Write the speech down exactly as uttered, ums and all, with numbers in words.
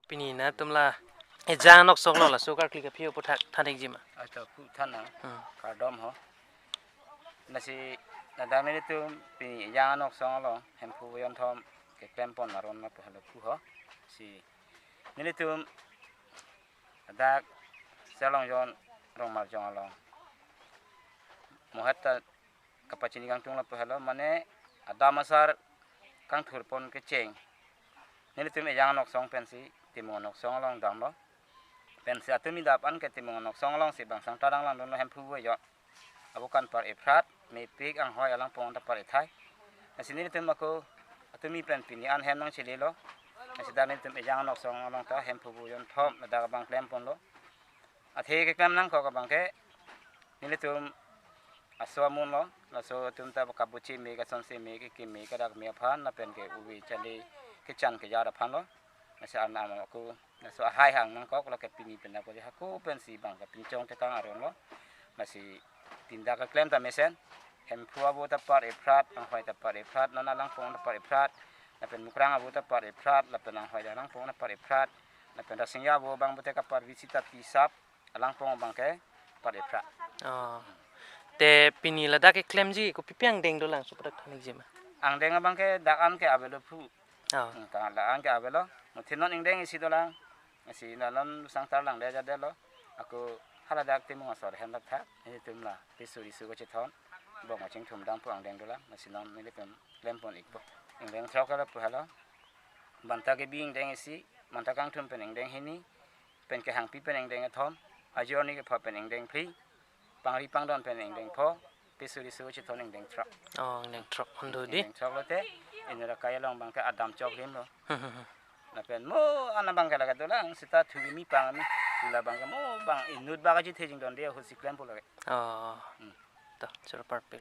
Pini nangtum la ejang anok song lo, laso karkli kaphi aphuthak than-ikji ma? Ato phu than nang. Hmm. Kardom ho. Lasi ladak nelitum pini ejang anok song along Hemphu Yonthom keklempon aron lapu helo phu ho. Si nelitum ladak Chalongjon Rongmarjong along mohet ta kapachini kangtung lapu helo, mane adam asar kangthurpon kecheng. Nelitum ejang anok song pensi Timung anok song along damlo. Pensi atumi adap an ke Timung anok song alongsi bang sang tadang langdunlo, Hemphu vo jo. Avo kan par eprat, mepik, anghoi alangpong ta par ethai. Lasi nelitum ako atumi pen pini an hem nangchililo. Lasi dak nelitum ejang anok song along ta Hemphu vo Yonthom ladak abang klemponlo. Athe keklem nangkok abang ke nelitum aso amun lo, laso atum ta kabuchi me, kasonsi me, kiki me, kadak me aphan, lapen ke uvi chali kechan kejar aphan lo. Lasi arnam ako laso ahai hang nangkok, lake pini pen ako hako pensi bang kapinchong tekang aron lo. Lasi tinda keklem ta mesen, Hemphu avo ta par eprat, anghoi ta par eprat, non alangpong ta par eprat, lapen Mukrang avo ta par eprat, lapen anghoi ta alangpong ta par eprat, lapen Rasingja avo abang pute kapar visi ta pisap, alangpong abang ke par eprat. Oh. Te pini ladak keklemji kopi pi angdeng dolang, laso aphuthak than-ikji ma? Angdeng abang ke dak an ke avelo phu. Oh. Hmm, ka dak an ke avelo. Muthin non ingdeng isi dolang. Isi non sang tarlangde jadelo. Ako haladak Timung asor hem dak tha. Nelitum la pisu risu kachethon, bong kachingthum dampo, angdeng dolang. Lasi non nelitum klempon-ikpo. Ingdeng throk lapu helo. Banta kebi ingdeng isi, banta kangthum pen ingdeng hini, pen kehangpi pen ingdeng kethom, ajo arni kepho pen ingdeng phli, pangri pangdon pen ingdeng pho, pisu risu kachethon ingdeng throk. Oh, ingdeng throk, hon do di. Ingdeng throk lote, inut akai along abang ke adam choklim lo. Lapen mo ana abang ke lake dolang, seta thu kimi pang ami, thu labang ke mo bang inut bak achethe jingdon dia ahut si klempo lake. Oh. Hmm. To, choro parpik.